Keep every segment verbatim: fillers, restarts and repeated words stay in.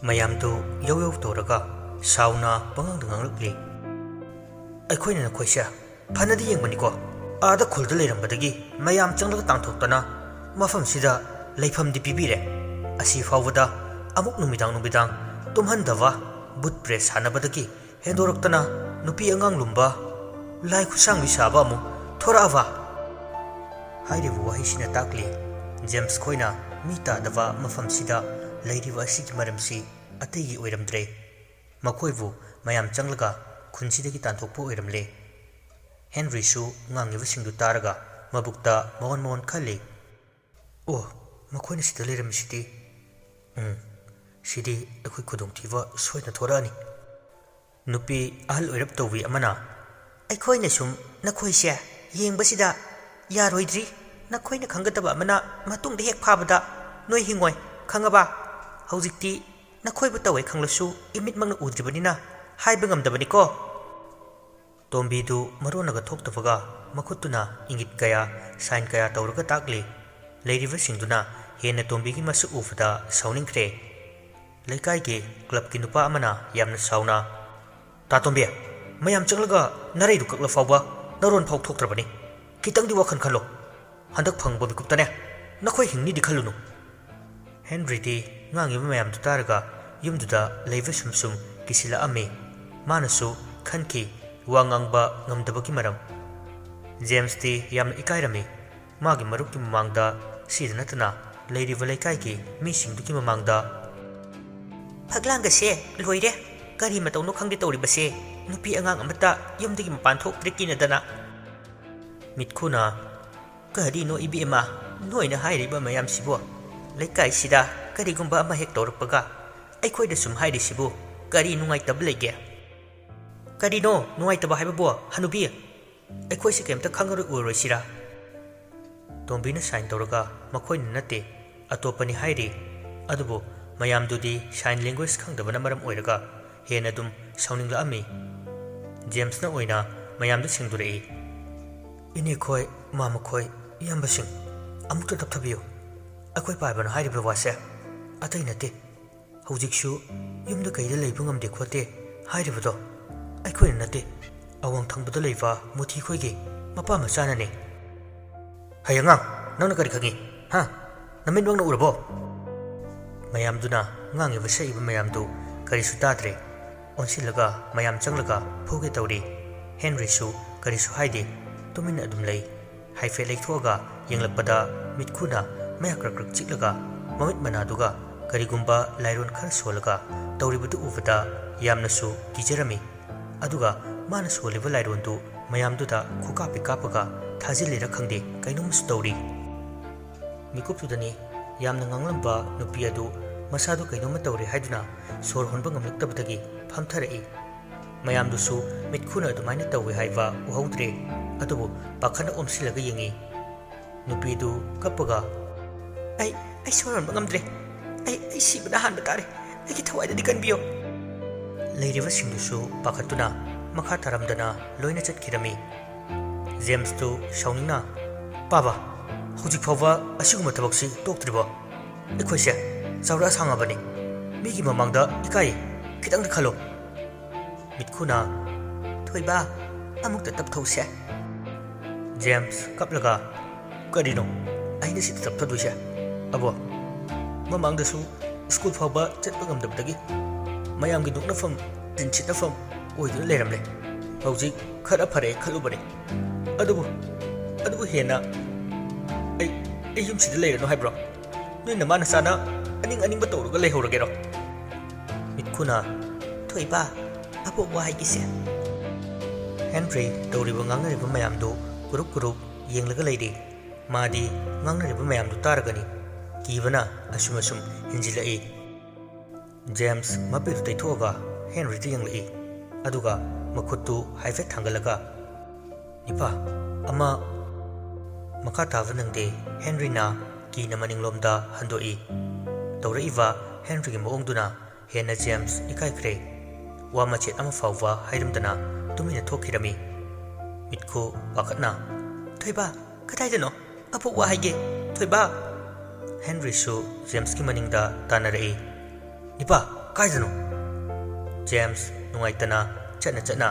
ꯃꯌꯥꯝꯗꯨ ꯌꯧ ꯌꯧ ꯇꯧꯔꯒ ꯁꯥꯎꯅ ꯄꯉꯥꯡꯗ ꯉꯥꯡꯂꯛꯂꯤ꯫ ꯑꯩꯈꯣꯏꯅ ꯅꯈꯣꯏꯁꯦ ꯐꯅꯗꯤ ꯌꯦꯡꯕꯅꯤꯀꯣ, ꯑꯥꯗ ꯈꯨꯜꯗ ꯂꯩꯔꯝꯕꯗꯒꯤ ꯃꯌꯥꯝ ꯆꯪꯂꯒ ꯇꯥꯟꯊꯣꯛꯇꯅ ꯃꯐꯝꯁꯤꯗ ꯂꯩꯐꯝꯗꯤ ꯄꯤꯕꯤꯔꯦ꯫ ꯑꯁꯤ ꯐꯥꯎꯕꯗ ꯑꯃꯨꯛ ꯅꯨꯃꯤꯗꯥꯡ ꯅꯨꯃꯤꯗꯥꯡ ꯇꯨꯝꯍꯟꯗꯕ ꯕꯨꯠ ꯄ꯭ꯔꯦꯁ ꯁꯥꯟꯅꯕꯗꯒꯤ ꯍꯦꯟꯗꯣꯔꯛꯇꯅ ꯅꯨꯄꯤ ꯑꯉꯥꯡ ꯂꯨꯝꯕ, ꯂꯥꯏ ꯈꯨꯠꯁꯥꯡꯕꯤ ꯁꯥꯕ ꯑꯃꯨꯛ ꯊꯣꯔꯛꯑꯕ? ꯍꯥꯏꯔꯤꯕ ꯋꯥꯍꯩꯁꯤꯅ ꯇꯥꯛꯂꯤ, ꯖꯦꯝꯁ ꯈꯣꯏꯅ ꯃꯤ ꯇꯥꯗꯕ ꯃꯐꯝꯁꯤꯗ ꯂꯩꯔꯤꯕ ꯑꯁꯤꯒꯤ ꯃꯔꯝꯁꯤ ꯑꯇꯩꯒꯤ ꯑꯣꯏꯔꯝꯗ꯭ꯔꯦ꯫ ꯃꯈꯣꯏꯕꯨ ꯃꯌꯥꯝ ꯆꯪꯂꯒ ꯈꯨꯟꯁꯤꯗꯒꯤ ꯇꯥꯟꯊꯣꯛꯄ ꯑꯣꯏꯔꯝꯂꯦ꯫ ꯍꯦꯟꯔꯤꯁꯨ ꯉꯥꯡꯉꯤꯕꯁꯤꯡꯗꯨ ꯇꯥꯔꯒ ꯃꯕꯨꯛꯇ ꯃꯋꯣꯟ ꯃꯋꯣꯟ ꯈꯜꯂꯤ꯫ "ꯑꯣ, ꯃꯈꯣꯏꯅ ꯁꯤꯗ ꯂꯩꯔꯝꯃꯤꯁꯤꯗꯤ꯫ ꯎꯝ, ꯁꯤꯗꯤ ꯑꯩꯈꯣꯏ ꯈꯨꯗꯣꯡꯊꯤꯕ ꯁꯣꯏꯗꯅ ꯊꯣꯔꯛꯑꯅꯤ꯫" ꯅꯨꯄꯤ ꯑꯍꯜ ꯑꯣꯏꯔꯞ ꯇꯧꯕꯤ ꯑꯃꯅ, "ꯑꯩꯈꯣꯏꯅ ꯁꯨꯝ ꯅꯈꯣꯏꯁꯦ ꯌꯦꯡꯕꯁꯤꯗ ꯌꯥꯔꯣꯏꯗ꯭ꯔꯤ꯫ ꯅꯈꯣꯏꯅ ꯈꯪꯒꯗꯕ ꯑꯃꯅ, ꯃꯇꯨꯡꯗ ꯍꯦꯛ ꯐꯥꯕꯗ ꯅꯣꯏ ꯍꯤꯡꯉꯣꯏ, ꯈꯪꯉꯕ? ꯍꯧꯖꯤꯛꯇꯤ ꯅꯈꯣꯏꯕꯨ ꯇꯧꯋꯦ ꯈꯪꯂꯁꯨ ꯏꯃꯤꯠꯃꯛꯅ ꯎꯗ꯭ꯔꯤꯕꯅꯤꯅ ꯍꯥꯏꯕ ꯉꯝꯗꯕꯅꯤꯀꯣ꯫" ꯇꯣꯝꯕꯤꯗꯨ ꯃꯔꯣꯟꯅꯒ ꯊꯣꯛꯇꯕꯒ ꯃꯈꯨꯠꯇꯨꯅ ꯏꯪꯒꯤꯠ ꯀꯌꯥ, ꯁꯥꯏꯟ ꯀꯌꯥ ꯇꯧꯔꯒ ꯇꯥꯛꯂꯤ꯫ ꯂꯩꯔꯤꯕꯁꯤꯡꯗꯨꯅ ꯍꯦꯟꯅ ꯇꯣꯝꯕꯤꯒꯤ ꯃꯁꯛ ꯎꯕꯗ ꯁꯥꯎꯅꯤꯡꯈ꯭ꯔꯦ꯫ ꯂꯩꯀꯥꯏꯒꯤ ꯀ꯭ꯂꯕꯀꯤ ꯅꯨꯄꯥ ꯑꯃꯅ ꯌꯥꯝꯅ ꯁꯥꯎꯅ, "ꯇꯥ ꯇꯣꯝꯕꯤ, ꯃꯌꯥꯝ ꯆꯪꯂꯒ ꯅꯔꯩꯗꯨ ꯀꯛꯂ ꯐꯥꯎꯕ ꯅꯔꯣꯟ ꯐꯥꯎ ꯊꯣꯛꯇ꯭ꯔꯕꯅꯤ꯫ ꯈꯤꯇꯪꯗꯤ ꯋꯥꯈꯜ ꯈꯜꯂꯣ꯫ ꯍꯟꯗꯛ ꯐꯪꯕ ꯃꯤꯀꯨꯞꯇꯅꯦ ꯅꯈꯣꯏ ꯍꯤꯡꯅꯤꯗꯤ ꯈꯜꯂꯨꯅꯨ꯫" ꯍꯦꯟꯔꯤꯗꯤ ꯉꯥꯡꯉꯤꯕ ꯃꯌꯥꯝꯗꯨ ꯇꯥꯔꯒ ꯌꯨꯝꯗꯨꯗ ꯂꯩꯕ ꯁꯨꯝ ꯁꯨꯝ ꯀꯤꯁꯤꯜꯂꯛꯑꯝꯃꯤ꯫ ꯃꯥꯅꯁꯨ ꯈꯟꯈꯤ ꯋꯥ ꯉꯥꯡꯕ ꯉꯝꯗꯕꯒꯤ ꯃꯔꯝ꯫ ꯖꯦꯝꯁꯇꯤ ꯌꯥꯝꯅ ꯏꯀꯥꯏꯔꯝꯃꯤ꯫ ꯃꯥꯒꯤ ꯃꯔꯨꯞꯀꯤ ꯃꯃꯥꯡꯗ ꯁꯤꯗ ꯅꯠꯇꯅ ꯂꯩꯔꯤꯕ ꯂꯩꯀꯥꯏꯒꯤ ꯃꯤꯁꯤꯡꯗꯨꯒꯤ ꯃꯃꯥꯡꯗ, "ꯐꯛꯂꯥꯡꯒꯁꯦ ꯂꯣꯏꯔꯦ꯫ ꯀꯔꯤ ꯃꯇꯧꯅꯣ ꯈꯪꯗꯦ ꯇꯧꯔꯤꯕꯁꯦ꯫ ꯅꯨꯄꯤ ꯑꯉꯥꯡ ꯑꯃꯠꯇ ꯌꯨꯝꯗꯒꯤ ꯃꯄꯥꯟ ꯊꯣꯛꯇ꯭ꯔꯦ ꯀꯤꯅꯗꯅ꯫" ꯃꯤꯠꯈꯨꯅ, "ꯀꯔꯤꯅꯣ ꯏꯕꯦꯝꯃ, ꯅꯣꯏꯅ ꯍꯥꯏꯔꯤꯕ ꯃꯌꯥꯝꯁꯤꯕꯣ? ꯂꯩꯀꯥꯏꯁꯤꯗ ꯀꯔꯤꯒꯨꯝꯕ ꯑꯃ ꯍꯦꯛ ꯇꯧꯔꯛꯄꯒ ꯑꯩꯈꯣꯏꯗ ꯁꯨꯝ ꯍꯥꯏꯔꯤꯁꯤꯕꯨ ꯀꯔꯤ ꯅꯨꯡꯉꯥꯏꯇꯕ ꯂꯩꯒꯦ?" "ꯀꯔꯤꯅꯣ ꯅꯨꯡꯉꯥꯏꯇꯕ ꯍꯥꯏꯕꯕꯨ, ꯍꯅꯨꯕꯤ? ꯑꯩꯈꯣꯏꯁꯤ ꯀꯩꯝꯇ ꯈꯪꯉꯔꯣꯏ ꯑꯣꯏꯔꯣꯏꯁꯤꯔꯥ?" ꯇꯣꯝꯕꯤꯅ ꯁꯥꯏꯟ ꯇꯧꯔꯒ ꯃꯈꯣꯏꯅ ꯅꯠꯇꯦ, ꯑꯇꯣꯞꯄꯅꯤ ꯍꯥꯏꯔꯤ꯫ ꯑꯗꯨꯕꯨ ꯃꯌꯥꯝꯗꯨꯗꯤ ꯁꯥꯏꯟ ꯂꯦꯡꯒ꯭ꯋꯦꯖ ꯈꯪꯗꯕꯅ ꯃꯔꯝ ꯑꯣꯏꯔꯒ ꯍꯦꯟꯅ ꯑꯗꯨꯝ ꯁꯥꯎꯅꯤꯡꯂꯛꯑꯝꯃꯤ꯫ ꯖꯦꯝꯁꯅ ꯑꯣꯏꯅ ꯃꯌꯥꯝꯗ ꯁꯦꯡꯗꯣꯔꯛꯏ꯫ "ꯏꯅꯦꯈꯣꯏ, ꯃꯥꯃꯈꯣꯏ, ꯏꯌꯥꯝꯕꯁꯤꯡ, ꯑꯃꯨꯛꯇ ꯇꯞꯊꯕꯤꯌꯨ꯫ ꯑꯩꯈꯣꯏ ꯄꯥꯏꯕꯅ ꯍꯥꯏꯔꯤꯕ ꯋꯥꯁꯦ ꯑꯇꯩ ꯅꯠꯇꯦ꯫ ꯍꯧꯖꯤꯛꯁꯨ ꯌꯨꯝꯗ ꯀꯩꯗ ꯂꯩꯕ ꯉꯝꯗꯦ ꯈꯣꯠꯇꯦ ꯍꯥꯏꯔꯤꯕꯗꯣ ꯑꯩꯈꯣꯏꯅ ꯅꯠꯇꯦ, ꯑꯋꯥꯡ ꯊꯪꯕꯗ ꯂꯩꯕ ꯃꯨꯊꯤ ꯈꯣꯏꯒꯤ ꯃꯄꯥ ꯃꯆꯥꯅꯅꯦ꯫ "ꯍꯩ ꯑꯉꯥꯡ, ꯅꯪꯅ ꯀꯔꯤ ꯈꯪꯉꯤ? ꯍꯥ? ꯅꯃꯤꯠꯃꯛꯅ ꯎꯔꯕꯣ?" ꯃꯌꯥꯝꯗꯨꯅ ꯉꯥꯡꯉꯤꯕ ꯁꯛꯏꯕ ꯃꯌꯥꯝꯗꯨ ꯀꯔꯤꯁꯨ ꯇꯥꯗ꯭ꯔꯦ꯫ ꯑꯣꯟꯁꯤꯜꯂꯒ ꯃꯌꯥꯝ ꯆꯪꯂꯒ ꯐꯨꯒꯦ ꯇꯧꯔꯤ꯫ ꯍꯦꯟꯔꯤꯁꯨ ꯀꯔꯤꯁꯨ ꯍꯥꯏꯗꯦ, ꯇꯨꯃꯤꯟꯅ ꯑꯗꯨꯝ ꯂꯩ꯫ ꯍꯥꯏꯐꯦꯠ ꯂꯩꯊꯣꯛꯑꯒ ꯌꯦꯡꯂꯛꯄꯗ ꯃꯤꯠꯈꯨꯅ ꯃꯌꯥ ꯀ꯭ꯔꯛ ꯀ꯭ꯔꯛ ꯆꯤꯛꯂꯒ ꯃꯃꯤꯠ ꯃꯅꯥꯗꯨꯒ ꯀꯔꯤꯒꯨꯝꯕ ꯂꯥꯏꯔꯣꯟ ꯈꯔ ꯁꯣꯜꯂꯒ ꯇꯧꯔꯤꯕꯗꯨ ꯎꯕꯗ ꯌꯥꯝꯅꯁꯨ ꯀꯤꯖꯔꯝꯃꯤ꯫ ꯑꯗꯨꯒ ꯃꯥꯅ ꯁꯣꯜꯂꯤꯕ ꯂꯥꯏꯔꯣꯟꯗꯨ ꯃꯌꯥꯝꯗꯨꯗ ꯈꯨꯀꯥꯞꯄꯤ ꯀꯥꯞꯄꯒ ꯊꯥꯖꯤꯜꯂꯤꯔ ꯈꯪꯗꯦ, ꯀꯩꯅꯣꯝꯃꯁꯨ ꯇꯧꯔꯤ꯫ ꯃꯤꯀꯨꯞꯇꯨꯗꯅꯤ ꯌꯥꯝꯅ ꯉꯥꯡꯂꯝꯕ ꯅꯨꯄꯤ ꯑꯗꯨ ꯃꯁꯥꯗꯨ ꯀꯩꯅꯣꯝꯃ ꯇꯧꯔꯦ ꯍꯥꯏꯗꯨꯅ ꯁꯣꯔ ꯍꯣꯟꯕ ꯉꯝꯂꯛꯇꯕꯗꯒꯤ ꯐꯝꯊꯔꯛꯏ꯫ ꯃꯌꯥꯝꯗꯨꯁꯨ ꯃꯤꯠꯈꯨꯅ ꯑꯗꯨꯃꯥꯏꯅ ꯇꯧꯋꯦ ꯍꯥꯏꯕ ꯎꯍꯧꯗ꯭ꯔꯦ, ꯑꯗꯨꯕꯨ ꯄꯥꯈꯠꯅ ꯑꯣꯝꯁꯤꯜꯂꯒ ꯌꯦꯡꯉꯤ꯫ ꯅꯨꯄꯤꯗꯨ ꯀꯞꯄꯒ, "ꯑꯩ, ꯑꯩ ꯁꯣꯔ ꯍꯣꯟꯕ ꯉꯝꯗ꯭ꯔꯦ꯫ ꯑꯩ, ꯑꯩ ꯁꯤꯕꯅ ꯍꯥꯟꯕ ꯇꯥꯔꯦ꯫ ꯑꯩꯒꯤ ꯊꯋꯥꯏꯗꯗꯤ ꯀꯟꯕꯤꯌꯨ!" ꯂꯩꯔꯤꯕꯁꯤꯡꯗꯨꯁꯨ ꯄꯥꯈꯠꯇꯨꯅ ꯃꯈꯥ ꯇꯥꯔꯝꯗꯅ ꯂꯣꯏꯅ ꯆꯠꯈꯤꯔꯝꯃꯤ꯫ ꯖꯦꯝꯁꯇꯨ ꯁꯥꯎꯅꯤꯡꯅ, "ꯄꯥꯕ, ꯍꯧꯖꯤꯛ ꯐꯥꯎꯕ ꯑꯁꯤꯒꯨꯝꯕ ꯊꯕꯛꯁꯤ ꯇꯣꯛꯇ꯭ꯔꯤꯕꯣ? ꯑꯩꯈꯣꯏꯁꯦ ꯆꯥꯎꯔꯛ ꯑꯁꯥꯡꯉꯕꯅꯤ꯫ ꯃꯤꯒꯤ ꯃꯃꯥꯡꯗ ꯏꯀꯥꯏ꯫ ꯈꯤꯇꯪꯗꯤ ꯈꯜꯂꯣ꯫" ꯃꯤꯠꯈꯨꯅ, "ꯊꯣꯏꯕ, ꯑꯃꯨꯛꯇ ꯇꯞꯊꯧꯁꯦ꯫" ꯖꯦꯝꯁ ꯀꯞꯂꯒ, "ꯀꯔꯤꯅꯣ ꯑꯩꯅ ꯁꯤꯗ ꯇꯞꯊꯗꯣꯏꯁꯦ? ꯑꯕꯣ, ꯃꯃꯥꯡꯗꯁꯨ ꯁ꯭ꯀꯨꯜ ꯐꯥꯎꯕ ꯆꯠꯄ ꯉꯝꯗꯕꯗꯒꯤ ꯃꯌꯥꯝꯒꯤ ꯅꯣꯛꯅꯐꯝ, ꯇꯤꯟꯁꯤꯠꯅꯐꯝ ꯑꯣꯏꯗꯨꯅ ꯂꯩꯔꯝꯂꯦ꯫ ꯍꯧꯖꯤꯛ ꯈꯔ ꯐꯔꯦ ꯈꯜꯂꯨꯕꯅꯤ꯫ ꯑꯗꯨꯕꯨ, ꯑꯗꯨꯕꯨ ꯍꯦꯟꯅ ꯑꯩ, ꯑꯩ ꯌꯨꯝꯁꯤꯗ ꯂꯩꯔꯅꯨ ꯍꯥꯏꯕ꯭ꯔꯣ? ꯅꯣꯏ ꯅꯃꯥ ꯅꯆꯥꯅ ꯑꯅꯤꯡ ꯑꯅꯤꯡꯕ ꯇꯧꯔꯒ ꯂꯩꯍꯧꯔꯒꯦꯔꯣ?" ꯃꯤꯠꯈꯨꯅ, "ꯊꯣꯏꯕ, ꯑꯕꯣꯛ ꯋꯥ ꯍꯥꯏꯒꯦꯁꯦ꯫" ꯍꯦꯟꯔꯤ ꯇꯧꯔꯤꯕ ꯉꯥꯡꯅꯔꯤꯕ ꯃꯌꯥꯝꯗꯨ ꯀꯨꯔꯨꯞ ꯀꯨꯔꯨꯞ ꯌꯦꯡꯂꯒ ꯂꯩꯔꯤ꯫ ꯃꯥꯗꯤ ꯉꯥꯡꯅꯔꯤꯕ ꯃꯌꯥꯝꯗꯨ ꯇꯥꯔꯒꯅꯤ ꯀꯤꯕꯅ ꯑꯁꯨꯝ ꯑꯁꯨꯝ ꯍꯦꯟꯖꯤꯜꯂꯛꯏ꯫ ꯖꯦꯝꯁ ꯃꯄꯤꯗꯨ ꯇꯩꯊꯣꯛꯑꯒ ꯍꯦꯟꯔꯤꯗ ꯌꯦꯡꯂꯛꯏ꯫ ꯑꯗꯨꯒ ꯃꯈꯨꯠꯇꯨ ꯍꯥꯏꯐꯦꯠ ꯊꯥꯡꯒꯠꯂꯒ, "ꯏꯄꯥ, ꯑꯃ꯫" ꯃꯈꯥ ꯇꯥꯕ ꯅꯪꯗꯦ꯫ ꯍꯦꯟꯔꯤꯅ ꯀꯤꯅ ꯃꯅꯤꯡꯂꯣꯝꯗ ꯍꯟꯗꯣꯛꯏ꯫ ꯇꯧꯔꯛꯏꯕ ꯍꯦꯟꯔꯤꯒꯤ ꯃꯑꯣꯡꯗꯨꯅ ꯍꯦꯟꯅ ꯖꯦꯝꯁ ꯏꯀꯥꯏꯈ꯭ꯔꯦ꯫ ꯋꯥ ꯃꯆꯦꯠ ꯑꯃ ꯐꯥꯎꯕ ꯍꯥꯏꯔꯝꯗꯅ ꯇꯨꯃꯤꯟꯅ ꯊꯣꯛꯈꯤꯔꯝꯃꯤ꯫ ꯃꯤꯠꯈꯨ ꯄꯥꯈꯠꯅ, "ꯊꯣꯏꯕ, ꯀꯗꯥꯏꯗꯅꯣ? ꯑꯕꯣꯛ ꯋꯥ ꯍꯥꯏꯒꯦ, ꯊꯣꯏꯕ!" ꯍꯦꯟꯔꯤꯁꯨ ꯖꯦꯝꯁꯀꯤ ꯃꯅꯤꯡꯗ ꯇꯥꯟꯅꯔꯛꯏ꯫ "ꯏꯄꯥ, ꯀꯥꯏꯗꯅꯣ?" ꯖꯦꯝꯁ ꯅꯨꯡꯉꯥꯏꯇꯅ ꯆꯠꯅ ꯆꯠꯅ,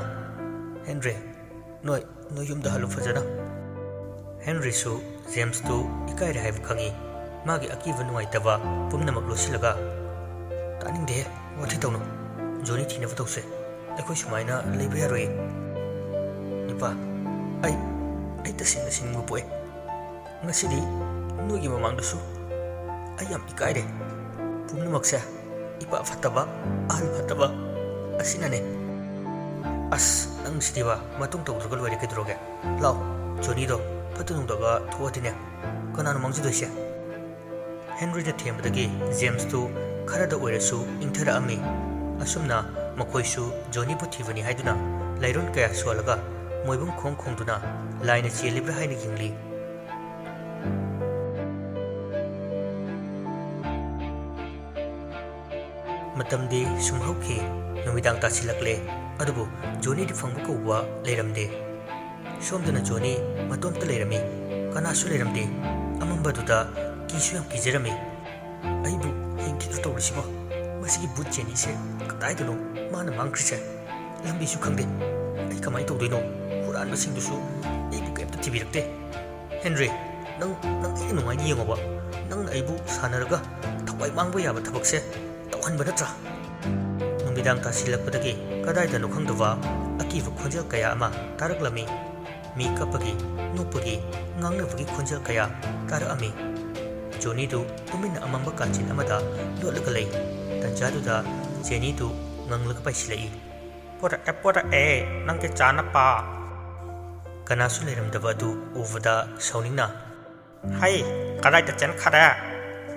"ꯍꯦꯟꯔꯤ, ꯅꯣꯏ, ꯅꯣꯏ ꯌꯨꯝꯗ ꯍꯜꯂꯨ ꯐꯖꯅ꯫" ꯍꯦꯟꯔꯤꯁꯨ ꯖꯦꯝꯁꯇꯨ ꯏꯀꯥꯏꯔꯦ ꯍꯥꯏꯕ ꯈꯪꯏ꯫ ꯃꯥꯒꯤ ꯑꯀꯤꯕ ꯅꯨꯡꯉꯥꯏꯇꯕ ꯄꯨꯝꯅꯃꯛ ꯂꯣꯠꯁꯤꯜꯂꯒ, "ꯇꯥꯅꯤꯡꯗꯦꯍꯦ, ꯋꯥꯊꯤ ꯇꯧꯅꯨ꯫ ꯖꯣꯅꯤ ꯊꯤꯅꯕ ꯇꯧꯁꯦ꯫ ꯑꯩꯈꯣꯏ ꯁꯨꯃꯥꯏꯅ ꯂꯩꯕ ꯌꯥꯔꯣꯏꯌꯦ꯫ ꯏꯄꯥ, ꯑꯩ, ꯑꯩ ꯇꯁꯦꯡꯅ ꯁꯤꯅꯤꯡꯕ ꯄꯣꯛꯑꯦ꯫ ꯉꯁꯤꯗꯤ ꯅꯣꯏꯒꯤ ꯃꯃꯥꯡꯗꯁꯨ ꯑꯩ ꯌꯥꯝ ꯏꯀꯥꯏꯔꯦ꯫ ꯄꯨꯝꯅꯃꯛꯁꯦ ꯏꯄꯥ ꯐꯠꯇꯕ, ꯑꯍꯜ ꯐꯠꯇꯕ ꯑꯁꯤꯅꯅꯦ꯫" "ꯑꯁ, ꯅꯪ ꯁꯤꯗꯤꯕ, ꯃꯇꯨꯡ ꯇꯧꯗ꯭ꯔꯒ ꯂꯣꯏꯔꯦ ꯀꯩꯗꯧꯔꯒꯦ? ꯂꯥꯎ, ꯖꯣꯅꯤꯗꯣ ꯐꯠꯇ ꯅꯨꯡꯗꯒ ꯊꯣꯛꯑꯗꯤꯅꯦ, ꯀꯅꯥꯅꯣ ꯃꯥꯡꯖꯗꯣꯏꯁꯦ?" ꯍꯦꯟꯔꯤꯅ ꯊꯦꯝꯕꯗꯒꯤ ꯖꯦꯝꯁꯇꯨ ꯈꯔꯗ ꯑꯣꯏꯔꯁꯨ ꯏꯪꯊꯔꯛꯑꯝꯃꯤ꯫ ꯑꯁꯨꯝꯅ ꯃꯈꯣꯏꯁꯨ ꯖꯣꯅꯤꯕꯨ ꯊꯤꯕꯅꯤ ꯍꯥꯏꯗꯨꯅ ꯂꯥꯏꯔꯣꯟ ꯀꯌꯥ ꯁꯣꯜꯂꯒ ꯃꯣꯏꯕꯨꯝ ꯈꯣꯡ ꯈꯣꯡꯗꯨꯅ ꯂꯥꯏꯅ ꯆꯦꯜꯂꯤꯕ꯭ꯔꯥ ꯍꯥꯏꯅ ꯌꯦꯡꯂꯤ꯫ ꯃꯇꯝꯗꯤ ꯁꯨꯝ ꯍꯧꯈꯤ꯫ ꯅꯨꯃꯤꯗꯥꯡ ꯇꯥꯁꯤꯜꯂꯛꯂꯦ꯫ ꯑꯗꯨꯕꯨ ꯖꯣꯅꯤꯗꯤ ꯐꯪꯕ ꯀꯧꯕ ꯂꯩꯔꯝꯗꯦ꯫ ꯁꯣꯝꯗꯅ ꯖꯣꯅꯤ ꯃꯇꯣꯝꯇ ꯂꯩꯔꯝꯃꯤ꯫ ꯀꯅꯥꯁꯨ ꯂꯩꯔꯝꯗꯦ꯫ ꯑꯃꯝꯕꯗꯨꯗ ꯀꯤꯁꯨ ꯌꯥꯝ ꯀꯤꯖꯔꯝꯃꯤ꯫ "ꯑꯩꯕꯨ ꯌꯦꯡꯈꯤꯗ꯭ꯔꯣ ꯇꯧꯔꯤꯁꯤꯕꯣ? ꯃꯁꯤꯒꯤ ꯕꯨꯠ ꯖꯦꯅꯤꯁꯦ ꯀꯗꯥꯏꯗꯅꯣ ꯃꯥꯅ ꯃꯥꯡꯈ꯭ꯔꯤꯁꯦ? ꯂꯝꯕꯤꯁꯨ ꯈꯪꯗꯦ꯫ ꯑꯩ ꯀꯃꯥꯏꯅ ꯇꯧꯗꯣꯏꯅꯣ? ꯍꯨꯔꯥꯟꯕꯁꯤꯡꯗꯨꯁꯨ ꯑꯩꯕꯨ ꯀꯩꯝꯇ ꯊꯤꯕꯤꯔꯛꯇꯦ꯫ ꯍꯦꯟꯔꯤ, ꯅꯪ, ꯅꯪ ꯑꯩꯒꯤ ꯅꯨꯡꯉꯥꯏꯅ ꯌꯦꯡꯉꯣꯕ꯫ ꯅꯪꯅ ꯑꯩꯕꯨ ꯁꯥꯟꯅꯔꯒ ꯊꯋꯥꯏ ꯃꯥꯡꯕ ꯌꯥꯕ ꯊꯕꯛꯁꯦ ꯇꯧꯍꯟꯕ ꯅꯠꯇ꯭ꯔꯥ?" ꯅꯨꯃꯤꯗꯥꯡ ꯇꯥꯁꯤꯜꯂꯛꯄꯗꯒꯤ ꯀꯗꯥꯏꯗꯅꯣ ꯈꯪꯗꯕ ꯑꯀꯤꯕ ꯈꯣꯟꯖꯦꯜ ꯀꯌꯥ ꯑꯃ ꯇꯥꯔꯛꯂꯝꯃꯤ꯫ ꯃꯤ ꯀꯞꯄꯒꯤ, ꯅꯣꯛꯄꯒꯤ, ꯉꯥꯡꯅꯕꯒꯤ ꯈꯣꯟꯖꯦꯜ ꯀꯌꯥ ꯇꯥꯔꯛꯑꯝꯃꯤ꯫ ꯖꯣꯅꯤꯗꯨ ꯇꯨꯃꯤꯟꯅ ꯑꯃꯝꯕ ꯀꯥꯆꯤꯟ ꯑꯃꯗ ꯂꯣꯠꯂꯒ ꯂꯩ꯫ ꯇꯟꯖꯥꯗꯨꯗ ꯖꯦꯅꯤꯗꯨ ꯉꯪꯂꯒ ꯄꯥꯏꯁꯤꯜꯂꯛꯏ꯫ "ꯄꯨꯔꯛꯑꯦ, ꯄꯨꯔꯛꯑꯦ, ꯅꯪꯒꯤ ꯆꯥꯅꯕ!" ꯀꯅꯥꯁꯨ ꯂꯩꯔꯝꯗꯕ ꯑꯗꯨ ꯎꯕꯗ ꯁꯥꯎꯅꯤꯡꯅ, "ꯍꯩ, ꯀꯗꯥꯏꯗ ꯆꯦꯟꯈꯔꯦ?